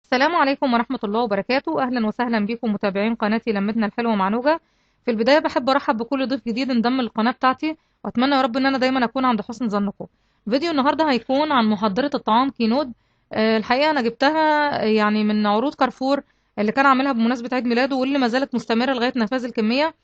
السلام عليكم ورحمة الله وبركاته. أهلا وسهلا بكم متابعين قناتي لمتنا الحلوة مع نوجة. في البداية بحب أرحب بكل ضيف جديد انضم للقناة بتاعتي، وأتمنى يا رب إن أنا دايما أكون عند حسن ظنكم. فيديو النهاردة هيكون عن محضرة الطعام كينود. الحقيقة أنا جبتها يعني من عروض كارفور اللي كان عاملها بمناسبة عيد ميلاده، واللي ما زالت مستمرة لغاية نفاذ الكمية.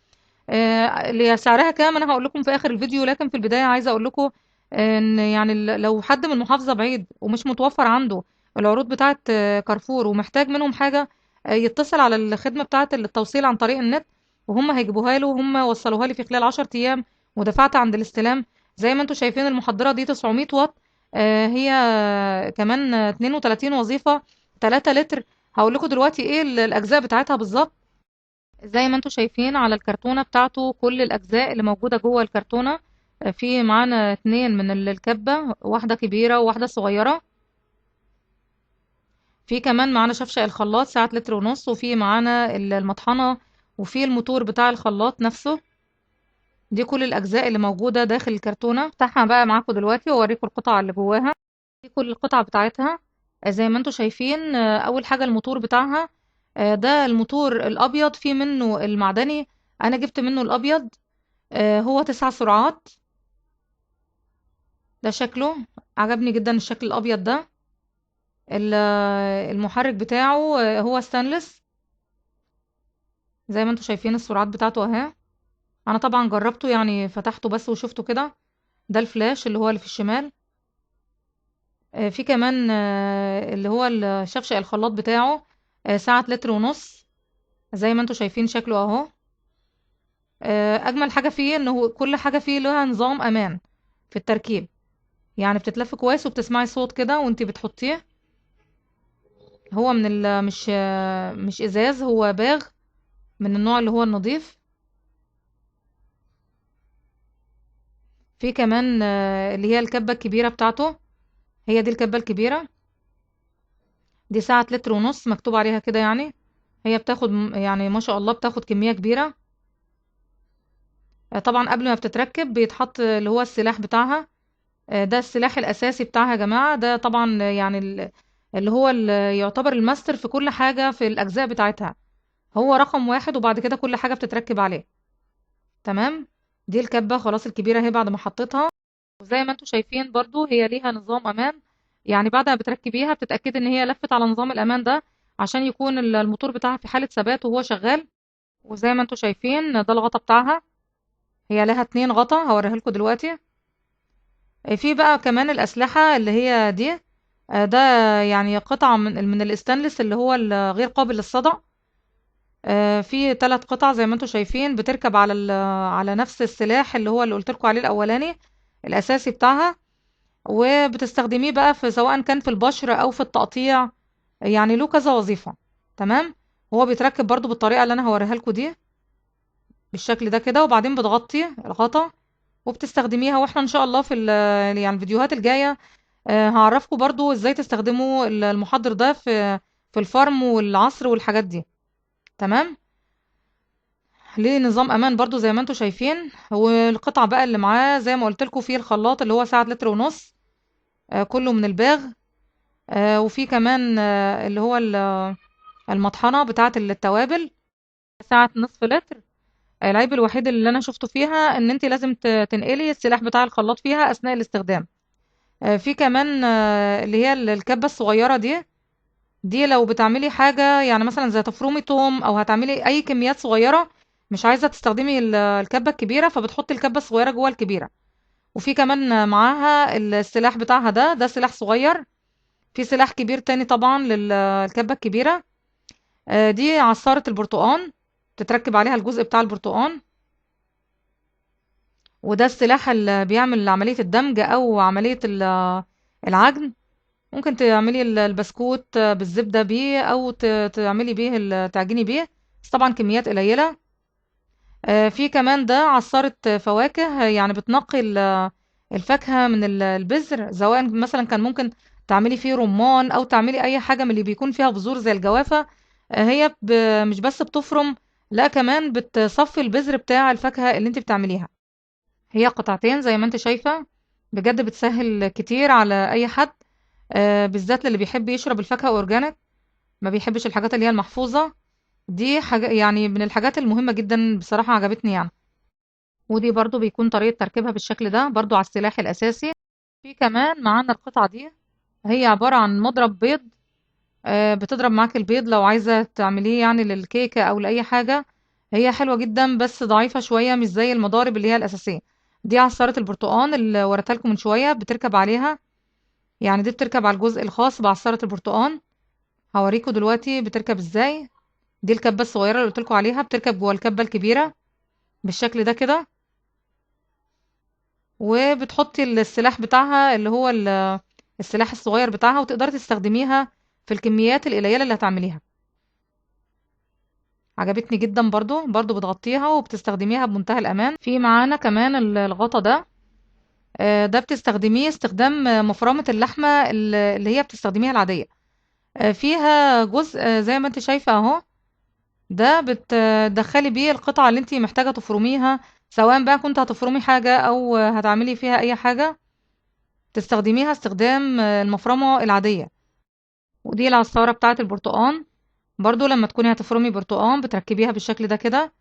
اللي سعرها كام أنا هقول لكم في آخر الفيديو، لكن في البداية عايزة أقول لكم إن يعني لو حد من محافظة بعيد ومش متوفر عنده العروض بتاعه كارفور ومحتاج منهم حاجة، يتصل على الخدمة بتاعه التوصيل عن طريق النت، وهم هيجيبوها له، وهم وصلوها لي في خلال 10 ايام ودفعت عند الاستلام. زي ما انتم شايفين المحضرة دي 900 واط، هي كمان 32 وظيفة، 3 لتر. هقول لكم دلوقتي ايه الاجزاء بتاعتها بالظبط. زي ما انتم شايفين على الكرتونة بتاعته كل الاجزاء اللي موجودة جوه الكرتونة. في معانا 2 من الكبة، واحدة كبيرة وواحدة صغيرة. في كمان معانا شفشق الخلاط ساعة 1.5 لتر، وفي معانا المطحنة، وفي الموتور بتاع الخلاط نفسه. دي كل الأجزاء اللي موجودة داخل الكرتونة. افتحها بقى معاكم دلوقتي واوريكم القطع اللي جواها. دي كل القطع بتاعتها زي ما انتم شايفين. أول حاجة الموتور بتاعها، ده الموتور الأبيض، في منه المعدني، أنا جبت منه الأبيض. هو 9 سرعات. ده شكله عجبني جدا الشكل الأبيض ده. المحرك بتاعه هو ستانلس زي ما انتم شايفين السرعات بتاعته اهي. انا طبعا جربته، يعني فتحته بس وشفته كده. ده الفلاش اللي هو اللي في الشمال. في كمان اللي هو الشفشق الخلاط بتاعه ساعة 1.5 لتر زي ما انتم شايفين شكله اهو. اجمل حاجة فيه انه كل حاجة فيه لها نظام امان في التركيب، يعني بتتلف كويس وبتسمعي صوت كده وانتي بتحطيه. هو من مش ازاز، هو باغ من النوع اللي هو النظيف. في كمان اللي هي الكبة الكبيرة بتاعته، هي دي الكبة الكبيرة دي ساعة 1.5 لتر مكتوب عليها كده. يعني هي بتاخد يعني ما شاء الله بتاخد كمية كبيرة. طبعا قبل ما بتتركب بيتحط اللي هو السلاح بتاعها. ده السلاح الاساسي بتاعها يا جماعة. ده طبعا يعني اللي هو اللي يعتبر الماستر في كل حاجة في الأجزاء بتاعتها، هو رقم 1، وبعد كده كل حاجة بتتركب عليه. تمام. دي الكبة خلاص الكبيرة اهي بعد ما حطيتها. وزي ما انتم شايفين برضو هي ليها نظام أمان، يعني بعد ما بتركبيها بتتأكد ان هي لفت على نظام الأمان ده عشان يكون الموتور بتاعها في حالة ثبات وهو شغال. وزي ما انتم شايفين ده الغطا بتاعها، هي لها 2 غطا هوريها لكم دلوقتي. في بقى كمان الأسلحة اللي هي دي، ده يعني قطعة من الاستانلس اللي هو الغير قابل للصدأ. في 3 قطع زي ما انتم شايفين بتركب على نفس السلاح اللي هو اللي قلت لكم عليه الاولاني الاساسي بتاعها، وبتستخدميه بقى في سواء كان في البشر او في التقطيع، يعني له كذا وظيفة. تمام. هو بيتركب برضو بالطريقة اللي انا هوريها لكم دي بالشكل ده كده، وبعدين بتغطي الغطا وبتستخدميها. واحنا ان شاء الله في يعني الفيديوهات الجاية هعرفكم برضو ازاي تستخدموا المحضر ده في الفرم والعصر والحاجات دي. تمام. ليه نظام امان برضو زي ما انتم شايفين. والقطع بقى اللي معاه زي ما قلت لكم، فيه الخلاط اللي هو ساعة 1.5 لتر، كله من الباغ. وفي كمان اللي هو المطحنة بتاعة التوابل ساعة 0.5 لتر. العيب الوحيد اللي انا شفته فيها ان انت لازم تنقلي السلاح بتاع الخلاط فيها اثناء الاستخدام. في كمان اللي هي الكبة الصغيرة دي لو بتعملي حاجة يعني مثلا زي تفرمي توم او هتعملي اي كميات صغيرة مش عايزة تستخدمي الكبة الكبيرة، فبتحطي الكبة الصغيرة جوه الكبيرة. وفي كمان معاها السلاح بتاعها ده سلاح صغير. في سلاح كبير تاني طبعا للكبة الكبيرة. دي عصارة البرتقان تتركب عليها الجزء بتاع البرتقان. وده السلاح اللي بيعمل عملية الدمج او عملية العجن. ممكن تعملي البسكوت بالزبدة بيه، او تعملي بيه تعجني بيه، بس طبعا كميات قليلة. في كمان ده عصارة فواكه، يعني بتنقي الفاكهة من البذر، سواء مثلا كان ممكن تعملي فيه رمان او تعملي اي حاجة من اللي بيكون فيها بذور زي الجوافة. هي مش بس بتفرم، لا كمان بتصفي البذر بتاع الفاكهة اللي انت بتعمليها. هي قطعتين زي ما انت شايفة، بجد بتسهل كتير على اي حد، بالذات للي بيحب يشرب الفاكهة organic. ما بيحبش الحاجات اللي هي المحفوظة. دي حاجة يعني من الحاجات المهمة جدا بصراحة، عجبتني يعني. ودي برضو بيكون طريقة تركيبها بالشكل ده برضو على السلاح الأساسي. في كمان معانا القطعة دي، هي عبارة عن مضرب بيض، بتضرب معاك البيض لو عايزة تعمليه يعني للكيكة أو لأي حاجة. هي حلوة جدا بس ضعيفة شوية، مش زي المضارب اللي هي الأساسية. دي عصارة البرتقان اللي وريتها لكم من شوية، بتركب عليها يعني، دي بتركب على الجزء الخاص بعصارة البرتقان. هوريكم دلوقتي بتركب ازاي. دي الكبة الصغيرة اللي قلت لكم عليها، بتركب جوه الكبة الكبيرة بالشكل ده كده، وبتحطي السلاح بتاعها اللي هو السلاح الصغير بتاعها، وتقدري تستخدميها في الكميات القليلة اللي هتعمليها. عجبتني جدا برضو بتغطيها وبتستخدميها بمنتهى الأمان. في معانا كمان الغطا ده، ده بتستخدميه استخدام مفرمة اللحمة اللي هي بتستخدميها العادية. فيها جزء زي ما انت شايفة اهو، ده بتدخلي بيه القطعة اللي انت محتاجة تفرميها، سواء بقى كنت هتفرمي حاجة او هتعملي فيها اي حاجة، تستخدميها استخدام المفرمة العادية. ودي العصارة بتاعة البرتقان، برضو لما تكوني هتفرمي برتقان بتركبيها بالشكل ده كده،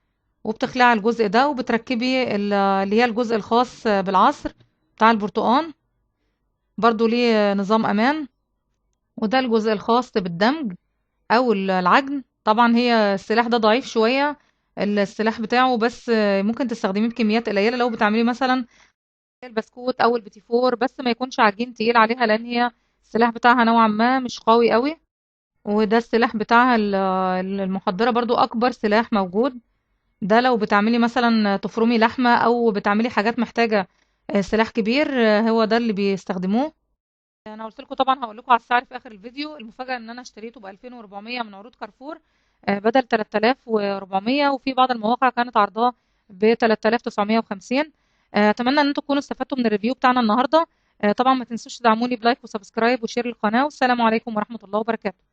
وبتخلعي الجزء ده وبتركبي اللي هي الجزء الخاص بالعصر بتاع البرتقان، برضو ليه نظام امان. وده الجزء الخاص بالدمج او العجن. طبعا هي السلاح ده ضعيف شوية السلاح بتاعه، بس ممكن تستخدميه بكميات قليلة لو بتعملي مثلا البسكوت او البيتيفور، بس ما يكونش عجين تقيل عليها لان هي السلاح بتاعها نوعا ما مش قوي قوي. وده السلاح بتاعها المحضرة، برضو اكبر سلاح موجود. ده لو بتعملي مثلا تفرمي لحمة او بتعملي حاجات محتاجة سلاح كبير، هو ده اللي بيستخدموه. انا قلت لكم طبعا هقول لكم على السعر في اخر الفيديو. المفاجأة ان انا اشتريته ب2400 من عروض كارفور، بدل 3400، وفي بعض المواقع كانت عرضاه ب 3950. اتمنى ان انتم تكونوا استفدتوا من ال review بتاعنا النهارده. طبعا ما تنسوش تدعموني ب like و subscribe و share للقناة، والسلام عليكم ورحمة الله وبركاته.